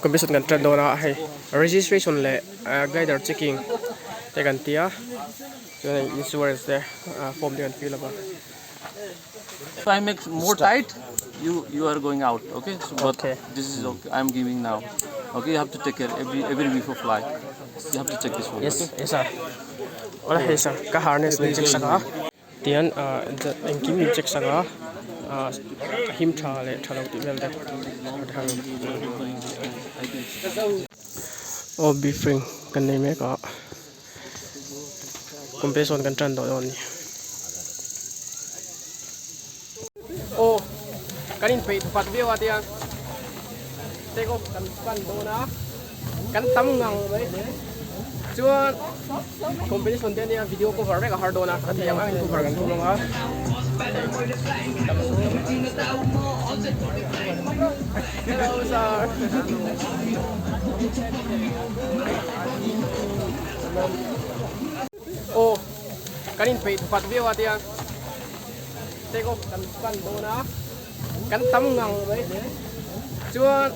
Competition kan tan dawn a hei registration leh glider checking te kan tia chuan hei insurance te form te kan fill up a. If I make more tight, you you are going out. Okay, so but Okay. this is okay. I'm giving now. Okay, you have to take care every every before fly. You have to check this one. Yes, Okay. yes sir. Awle hei sir ka harness min check sak a. Tihian ah engkim min check sak a ah him tha leh tha lo tih vel te aw briefing kan nei mek a competition kan tan tawh dawn a ni. Aw kan inpeih pakhat viau a tiang take off kan pan dawn a. Kan tam ngang mai chuan competition te ania video cover vek a har dawn a a thei ang angin cover kan tum ang a hello sir aw kan inpeih pakhat viau a tiang take off kan pan dawn a. Kan tam ngang mai chuan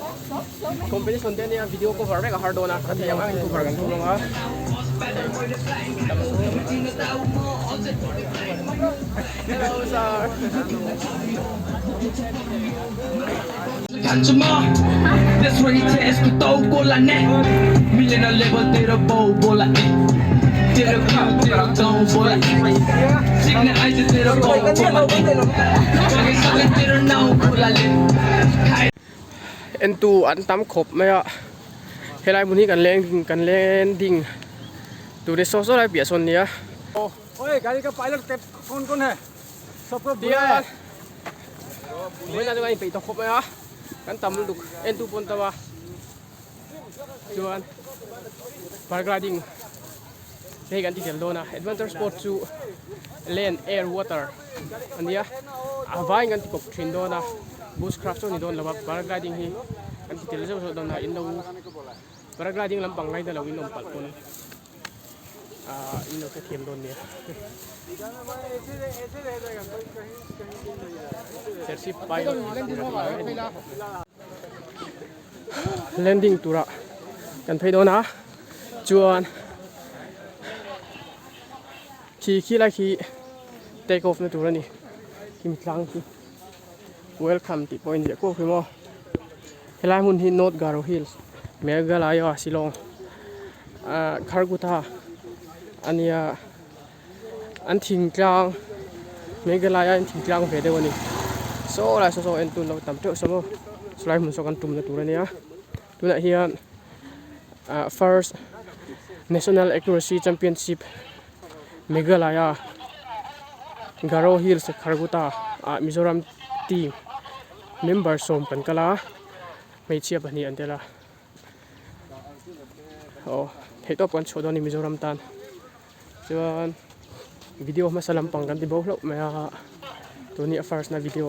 competition te ania video cover vek a har dawn a a thei ang angin cover kan tum ang a hello sir Entu an tam khawp mai a helai hmun hi kan leng kan landing tur ni saw saw lai piah sawn nia. Tihian vawiin ah chuan kan inpeih tawh khawp mai a kan tam lutuk entu pawh an tam a chuan paragliding te hi kan ti tel dawn a adventure sport chu land air water a nia a vaiin kan ti kawp thin dawn a bushcraft chu a ni dawn lo a paragliding hi kan ti tel zeuh zeuh dawn a in lo paragliding lampang ngaina lo in awm palh pawn. Ahh in lo hrethiam dawn nia. Serchhip pilot landing tura kan phei dawn a chuan khi khi lai khi take off na tur a ni him tlang khi welcome tih pawh a inziah kuau khi maw helai hmun hi North Garo Hills Meghalaya Shillong. Ahh Kharkutta a nia an thingtlang Meghalaya an thingtlang ve deuh a ni saw lai saw saw en tun lo tam teuh saw maw chulai hmun saw kan tumna tur a nia tunah hian ah first national accuracy championship Meghalaya Garo Hills Kharkutta ah Mizoram team member sawm kan kal a hmeichhia pahnih an tel a. Aw theih tawp kan chhuah dawn a ni Mizoram tan chuan video hmasa lampang kan ti bo hlauh mai a tun hi a first na video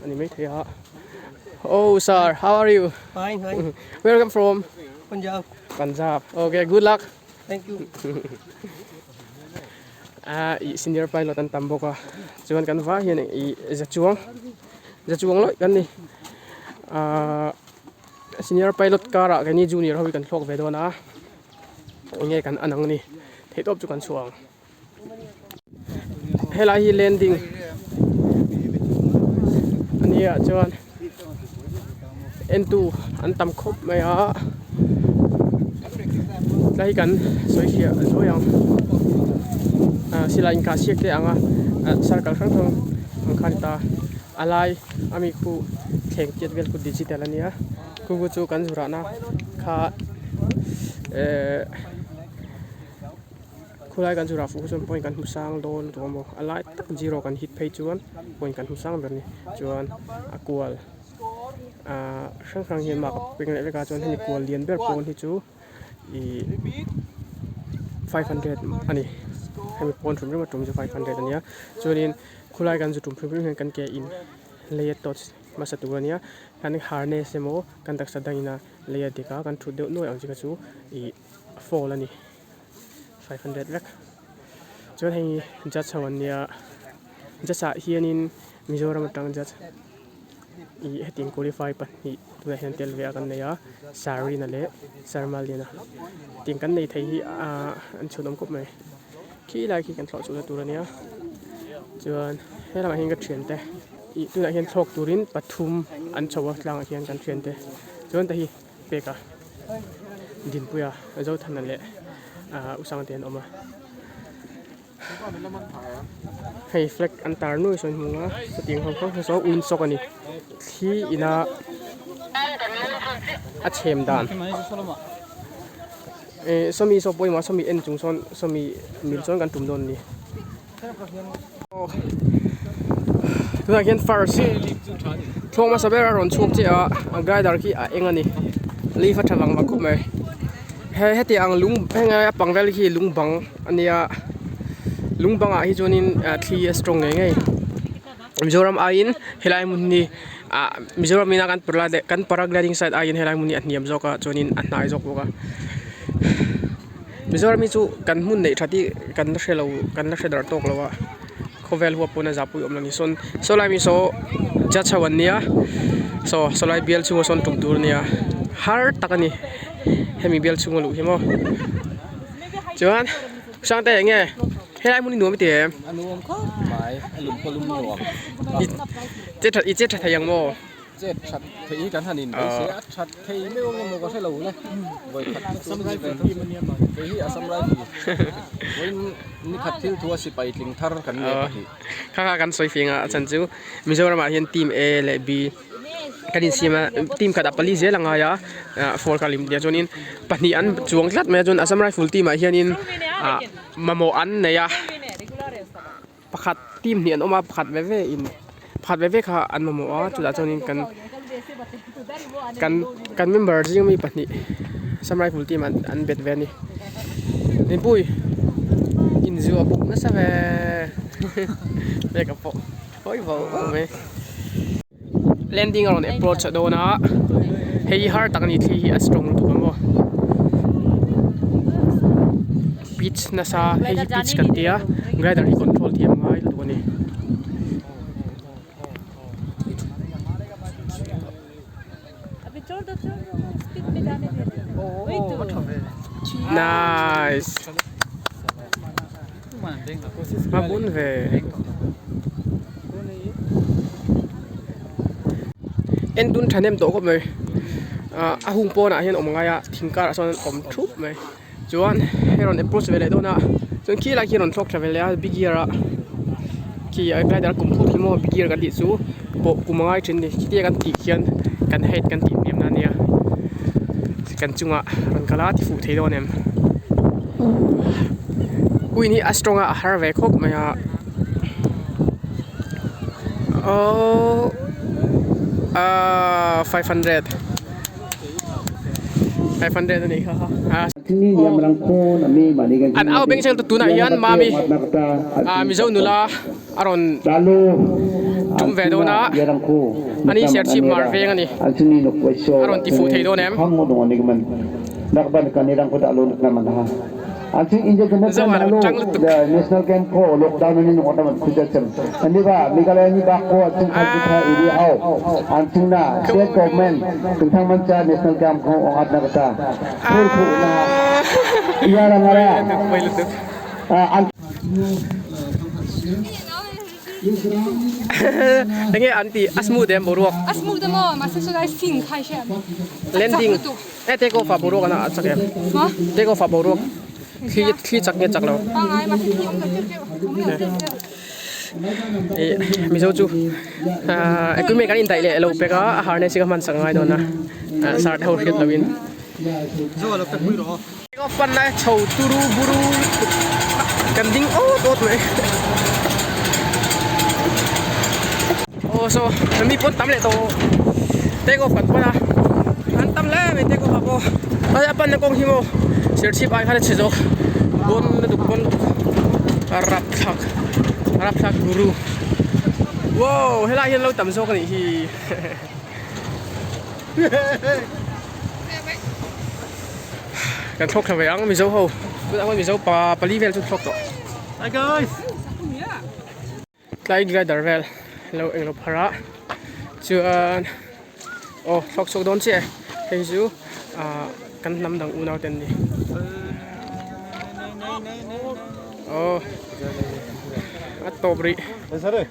a ni maithei a oh sir how are you Fine, fine. where you come from Punjab. Punjab okay good luck Thank you. Ah ih senior pilot an tam bawk a chuan kan vai hian ih za chuang za chuang lawih kan ni ah. Senior pilot car ah keini junior ho hi kan thlawk ve dawn a enge kan an ang ni theih tawp chu kan chhuah ang helai hi landing a nia chuan entu an tam khawp mai a tlai hi kan sawi fiah zuai ang ah silai inkah siak te ang a circle hrang hrang ang kha a ni ta. A lai a mi khu thleng tiat vel khu digital a nia khu khu chu kan zurahna kha ehh khulai kan zurah fuh chuan point kan hmu sang dawn lutuk a maw a lai tak zero kan hit phei chuan point kan hmu sang ber a ni chuan a kual ahh hrang hrang hian mark a peng leh vek a chuan hemi kual lian ber pawn hi chu ihh 500 a ni hemi pawn hrim hrim a tum chu 500 a nia chuanin. Khulai kan zu tum hrim hrim hian kan ke in lei a touch hmasa tur a nia kan harness emaw kan taksa dangin a lei a dik a kan thut deuh nuai ang chi kha chu ih fall a ni 500 vek chuan hei judge ho an nia judge ah hianin Mizoram atang judge. Ih hetiang qualify pahnih tunah hian tel ve a kan nei a Sarina leh Sarmaliana hetiang kan nei thei hi ahh an chhunawm khawp mai khi lai khi kan thlawh chhuahna tur a nia chuan he lamah hian ka thiante ih tunah hian thlawk turin pathum an chho a tlangah hian kan thiante chuan ta hi peka Dinpuia Zothana leh ahh Usangte an awm a. Hei flag an tar nuai sawn hmung a chutiang ho kha saw windsock a ni thli ina a chhem dan eh sawmi saw pawimawh a sawmi en chung sawn sawmi mil chuan kan tum dawn a ni tunah hian first thluak hmasa ber a rawn chhuak chiah a a glider khi a eng a ni leaf a tha vang vang khawp mai he heti ang lung heng a pang vel hi lung bang a nia lung bangah hi chuanin ah thli a strong ngei ngei Mizoram aiin helai hmun hi ah Mizoram ina kan kan paragliding site aiin helai hmun hi a hniam zawk a chuanin a hnai zawk bawk a Mizoram hi chu kan hmun neih that hi kan la hre lo kan la hre dar tawk lo a khawvel huap pawn a zahpui awm lo ni sawn saw lai mi saw judge ho an nia saw saw lai bial chhunga sawn tum tur a nia har tak a ni hemi bial chhunga luh hi maw chuan Sangte eng nge helai hmun hi nuam i ti em? A nuam khawp mai, a lum pawh lum nuam. I che that i che tha thei ang maw? Che that thei hi kan han in beisei a, a that thei meuh ang emaw ka hre lo le. Vawi khat chu Assam Rifle team a nia mahni. Kei hi Assam Rifle. Vawiin ni khat thil thu a sipai tling thar kan nei pahnih. Kha kha kan sawi fing a, a chhan chu Mizoram ah hian team A leh B kan insiam a team khat ah pali zel a ngai a ah four kha lim nia chuanin pahnih an chuang tlat mai a chuan Assam Rifle team ah hianin ah mamawh an nei a pakhat team hnih an awm a pakhat ve ve in pakhat ve ve kha an mamawh a chutah chuanin kan kan kan member zing ami pahnih Assam Rifle team ah an bet ve a ni Rinpui inzuah buk nasa ve peka pawh. Hawi vau vau mai landing a rawn approach a dawn a hei hi har tak a ni thli hi a strong lutuk ang aw pitch nasa hei hi pitch kan tia glider hi control thiam a ngai lutuk a ni. Nice A bun ve En dun thahnem tawh khawp mai ah a hung pawnah hian awm ngai a thing karah sawn an awm thup mai chuan hei rawn approach ve leh dawn a chuan khi lai khi a rawn thlawk tha ve leh a big gear a khi a glider a kum phut hi maw big gear kan tih chu pawh kum a ngai thin a ni khitia kan tih khian kan height kan tih hniam na ania kan chungah rawn kal a ti fuh thei dawn em queen hi a strong a a har ve khawp mai a aww ahh 500. 500 a nih kha a an au beng chhel tunah hian mami ah mizo nula a rawn tum ve dawn a ani serchhip mar veng a ni a rawn ti fuh thei dawn em. Zoa lo tang lutuk. Enge an tih a smooth em boruak? A smooth emaw mahse chulai sing kha i hria em? Landing e take off ah boruak a chak em? Take off ah boruak thli thli chak nge chak lo? Pangai mahse thli awm lo teuh teuh awm lo teuh teuh. Ih Mizo chu ah equipment kan indaih leh lo pek a a harness hi ka hman sak ngai dawn a sir te ho hriat lo in. Take off pan lai chho turu buru kan ding awt awt mai aw saw mi pawn tam leh tawh take off kan pan a an tam hle mai take off ah pawh a pan na kawng hi maw serchhip ai khan a chhe zawk bawn lutuk bawn lutuk a rapthlak a rapthlak guru wow helai hian lo tam zawk a nih hi. Kan thlawk thla ve ang Mizo ho tunah chuan Mizo pa pali vel chu thlawk tawh. Hi guys! Tlai glider vel lo englo phar a. Chuan aw thlawk chhuak dawn chiah e hei chu ah kan hnam dang unau te an ni aw a tawp rih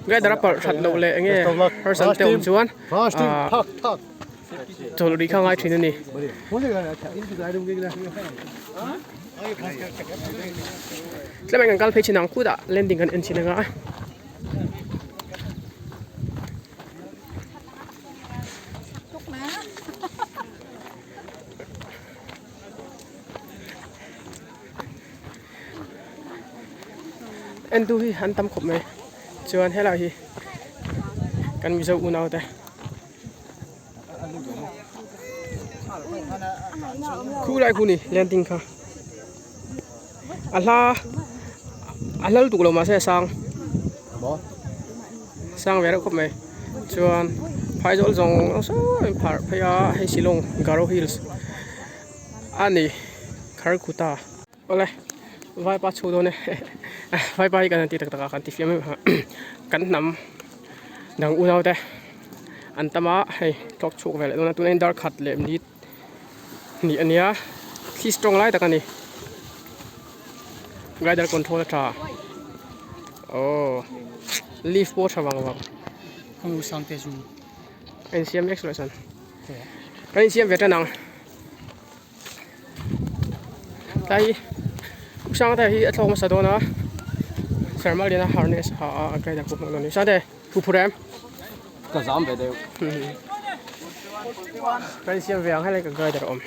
glider a palh that loh leh enge harsat te awm chuan ah chawlh rih kha a ngai thin a ni. Tlem ah kan kal phei chin ang kutah landing kan en chin anga. Entu hi an tam khawp mai chuan helai hi kan mizo unau te khu lai khu ni landing kha a hla a hlal tuk lo mahse a sang sang ve reuh khawp mai chuan phaizawl zawng saw a inpharh phei a hei shillong garo hills a ni kharkhuta awle vaipa chhuak dawn e vaipa hi kan han ti tak tak a kan ti fiam em kan hnam dang unau te an tam a hei tawk chhuak ve leh dawn a tunah hian dar khat leh minute hnih a nia thli strong lai tak a ni glider control a tha aw leaf pawh a tha vang vang a insiam mek saw chuan a insiam ve tan ang. Tlai hi Sangte hi a thlawk hmasa dawn a Sharma lian a harness ha a a glider pawh hmuh dawn a ni Sangte thu phur em? Ka zam ve deuh. Ka insiam ve ang helai ka glider a awm.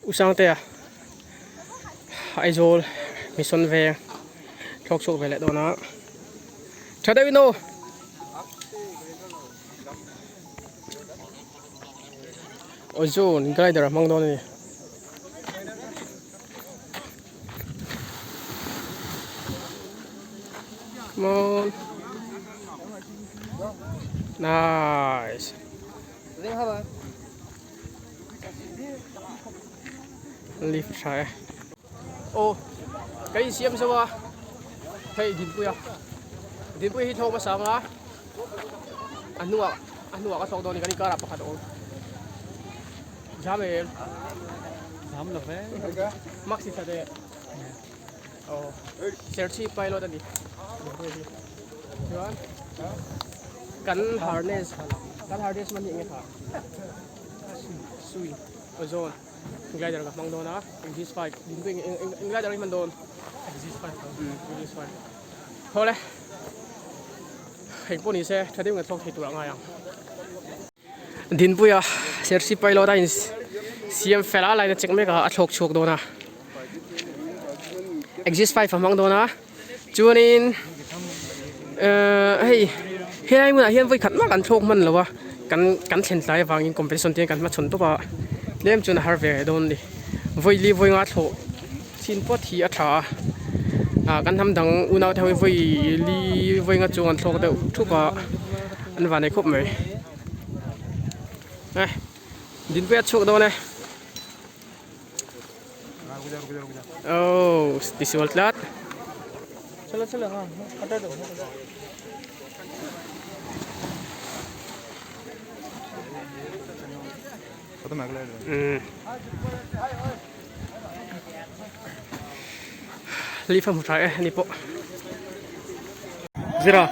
U Sangtea Aizawl mission veng thlawk chhuak ve leh dawn a tha deuh in aw. Ozone glider a hmang dawn a ni. Come on. Nice. Lift tha e. Aw ka insiam zo a hei Dinpuia Dinpuia hi thlawk hmasa ang a a hnungah a hnungah ka thlawk dawn a ni kan inkarah pakhat a awm zam em zam lo ve max i thla teh aw serchhip pilot a ni Dinpuia hi chuan kan harness kan harness man hi eng nge kha sui ozone glider ka hmang dawn a exist 5 ding eng eng eng glider hi hman dawn exist 5 exist 5 hawle heng pawh ni se tha deuh nge thlawk thei tur a ngai ang Dinpuia Serchhip pilot a in siam fel a line a check mek a a thlawk chhuak dawn a exist 5 a hmang dawn a chuanin hei helai hmunah hian vawi khat mah kan thlawk hman lo a kan kan thlen tlai avangin competition te kan hmachhawn tawp a tlem chuan a har ve dawn a ni vawi li vawi nga thlawh chin pawt hi a tha a ah kan hnam dang unau te ho hi vawi li vawi nga chuang an thlawk deuh thup a an van ei khawp mai eh dinpui a chhuak dawn e. Oh, tisual tlat. Chalo chalo ha, hata do. Leaf a hmu tha e ani pawh. Zira.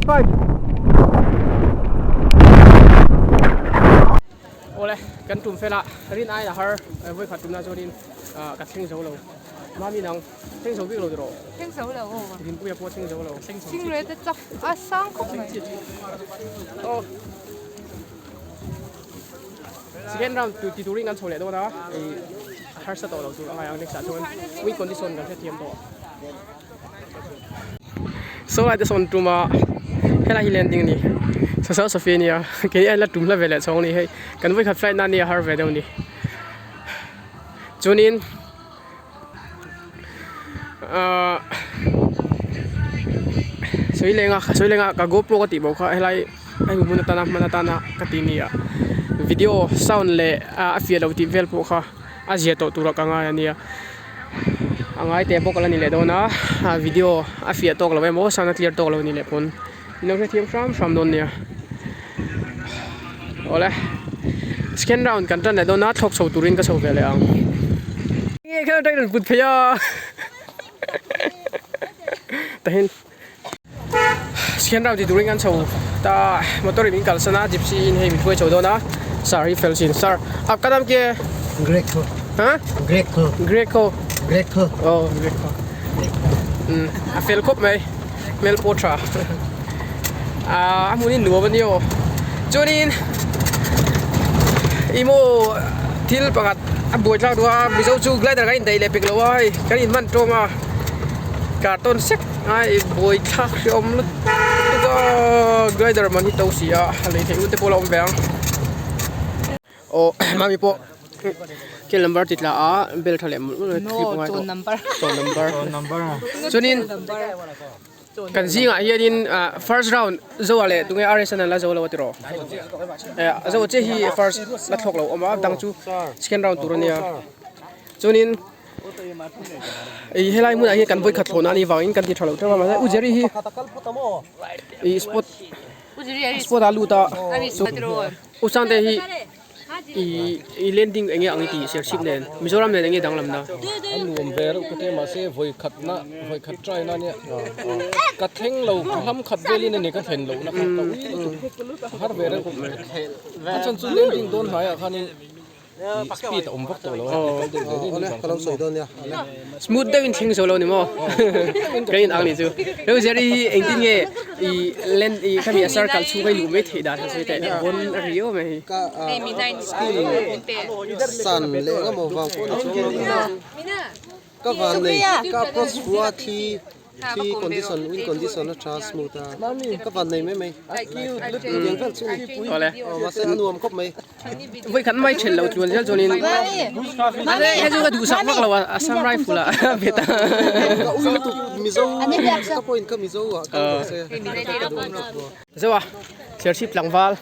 Five. Awle kan tum fela rin ai a har voi khat tumna chuanin ka thleng zo lo mami nang thleng zo bik lo tiraw thleng zo lo aw rinpuia pawh thleng zo lo thleng rate a chak a sang khawp mai aw second round tu ti turin kan chho leh dawn a ei harsa tawh lo tur a ngai ang next ah chuan wind condition kan hrethiam tawh. Saw lai te sawn tum a helai hi landing a ni Sasao Sophie a nia kei a la tum hla ve leh chhawng a ni hei kan vawikhat flight na ania har ve deuh a ni chuanin ahh sawi lenga sawi lenga ka gopro ka tih bo kha helai hemi hmun atana hman atana ka tih nia video sound leh a fiah loh tih vel pawh kha a zia tawh turah ka ngai a nia. A ngai teh bawk ala ni leh dawn a a video a fiah tawk lo emaw sound a clear tawk lo a ni leh pawn in lo hrethiam hram hram dawn nia awle second round kan tan leh dawn a thlawk chho turin ka chho ve leh ang nge kha atangin an put phei a tahin second round ti turin kan chho ta motor in min kalsan a gypsy in hei min hruai chho dawn a sir hi fel sin sir aapka naam kya hai Greco ha Greco Greco Greco oh Greco a fel khawp mai hmel pawh tha ah a hmun hi nuam ania aw chuanin ih maw thil pakhat a buai thlak duh a mizo chu glider kan indaih leh pek lo a hei kan inhman tawm a carton sek Ai buai thlak hreawm lutuk a glider man hi to si a a lei theih u te pawh a la awm ve ang aw mami pawh khel number ti tla a bel tha leh mawlh mawlh a clip ngai tawh chawn number chuanin kan zingah hianin ah first round zoa leh tunge RS an la zo lo a tiraw eh zoa chiah hi first la thlawk lo a awm a dang chu second round tur ania chuanin. Ih helai hmunah hian kan vawikhat thlawhna anih vangin kan ti tha lo teuh a mahse u Jerry hi ih spot spot a lut a u Sangte hi ih ih landing eng nge ang i tih serchhip nen Mizoram nen eng nge danglam na. A nuam ve reuh ka tia mahse vawikhatna vawikhat try na ania ka thleng lo ka hlam khat velin a ni ka thlen lohna kha ka ui lutuk a har ve reuh a chhan chu landing dawn hnaiah khanin Speed a awm vak tawh lo a, kal deuh ve deuh ni vang chuan maw. Smooth deuhin thleng zo lo ni maw? Ka in ang ni chu. Reu Jerry hi engtin nge i land i khami a circle chhung a i luh mai theih dan han sawi teh bon a ri em mai hi. Skill san leh nga maw vang pawh ni chuang lo. Ka van nei ka approach rua thi Thi condition wind condition a tha smooth a ka van nei mai mai tiang vel chu ni aw mahse a nuam khawp mai. Voi khat mai then lo tluan zel chuanin hei chu ka duhsak vak lo a Assam rifle ah a bet a. Ka ui lutuk Mizo ka pawhin ka Mizo ah kal rawh se ka duh lutuk. Zo a Serchhip tlangval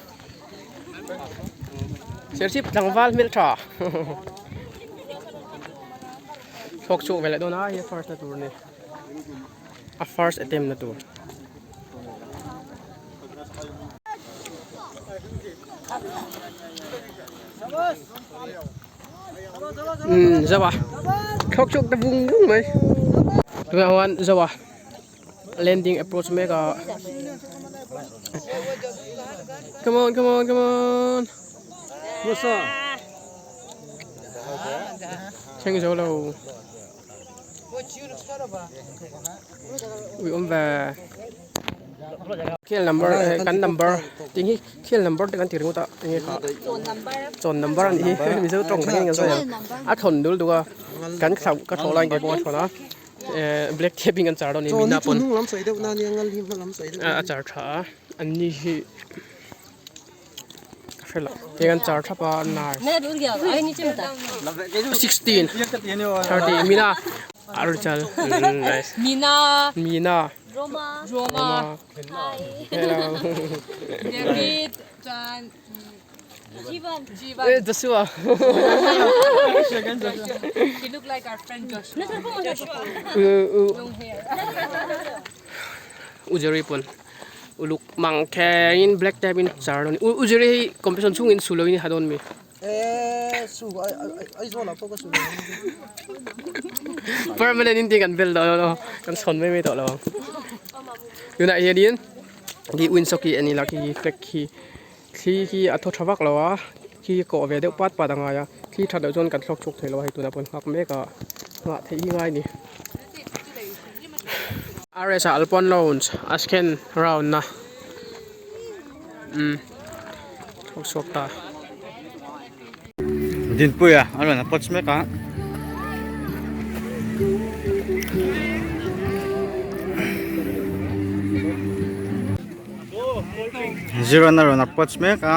Serchhip tlangval hmeltha. Thawk chhuak ve leh dawn a hei first na tur a ni. A first attempt na tur. Zo a thlawk chhuak ta vung vung mai tunah chuan zo a landing approach mek a come on come on come on thleng zo lo. Ui awm ve khel number kan number ting hi khel number te kan ti ringawt a enge kha chawn number a nih hi mizo tawng tak hian kan sawi ang a thawn dul duk a kan thlauh ka thlawh laiin keipawh a thawn a eh black tape in kan char dawn a ni mina pawn a char tha a an ni hi. Hei an char thap a nice 16 30 Mina Arjal nice Mina Mina Roma Roma hello David Chan Jivan Jivan Eh Joshua He look like our friend Joshua Long hair Ujeri pon Uluk mang khengin black type in char dawn u ujiri hi competition chhungin su loin i ha dawn mi. Eee su Aizawl ah pawh ka su lo ang. Permanent in tih kan bel tawh lo kan chhawn mai mai tawh lo ang. Tunah hianin. Khi windsock hi en ila khi flag khi thli hi a thaw tha vak lo a khi kawh ve deuh pat pat a ngai a thli that loh chuan kan thlawk chhuak thei lo a hei tunah pawh nghak mek a nghah theih hi ngai a ni. RS ah Alpon Lounge a second round na umm thlawk chhuak ta. Dinpuia a rawn approach mek a. Ziran a rawn approach mek a.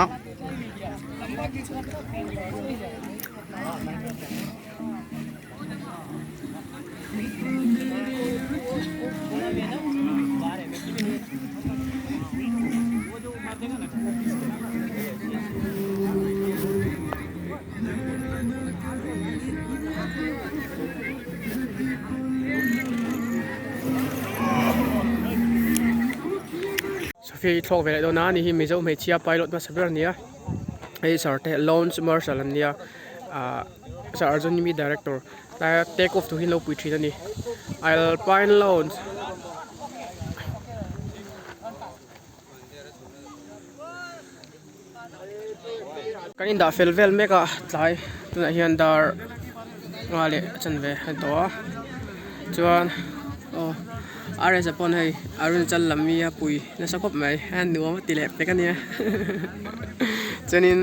Sophia hi thlawk ve leh dawn a ani hi Mizo hmeichhia pilot hmasa ber a ni a hei sarte launch marshal an nia ahh Sir Arjun hi mi director tlaia take off tur hi an lo pui thin a ni Alpine lounge Kan indah fel vel mek a tlai tunah hian dar nga leh a chanve a ni tawh a chuan aw RS a pawn hei Arunachal lam mi a pui nasa khawp mai a nuam a ti leh pek a nia chuanin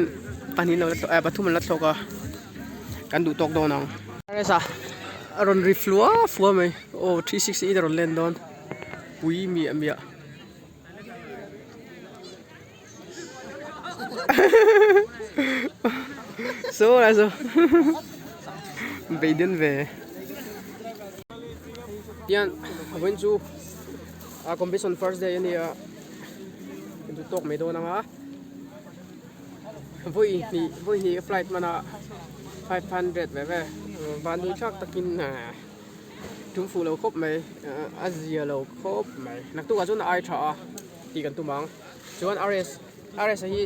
pahnih an lo la thlawk pathum an la thlawk a kan duh tawk dawn ang. RS a a rawn ri fua fua mai aw 368 a rawn len dawn pui miah miah. So lai so beiden ve tian vawiin chu a competition first day ania chu tawk mai dawn anga vawi hnih vawi hnih flight hman a 500 ve ve van duh thlak takin Tum fuh lo khawp mai, a zia lo khawp mai. Naktukah chuan a ai tha a tih kan tum ang. Chuan RS, RS a hi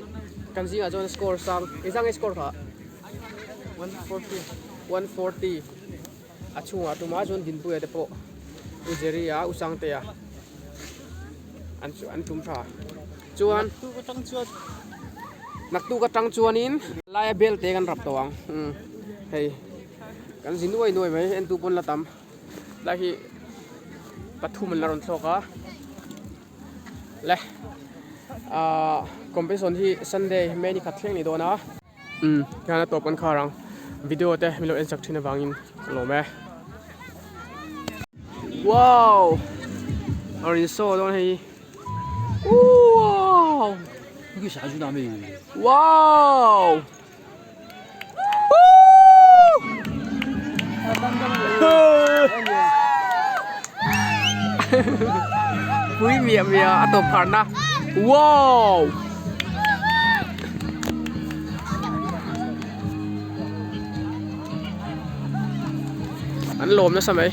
kan zingah chuan score sang, engzah nge score kha? 140, 140 a chhungah tumah chuan Dinpuia te pawh U Jerry a, U Sangtea an an tum tha. Chuan naktuk atang chuanin laia bel te kan rap tawh ang, umm hei. Kan zi nuai nuai mai entu pawn la tam lai hi pathum an la rawn thlawk a le ahh competition hi sunday may ni khat thleng ni dawn a umm hian a tawp kan khar ang video te min lo en chak thin avangin ka lawm e wow a rawn in saw dawn hei wow wow. Pui miah miah a tawp pharna wow an lawm nasa mai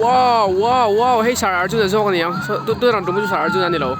wow wow wow hei sar arjuna zawk a ni ang tunah tum chu sar arjuna a ni lo.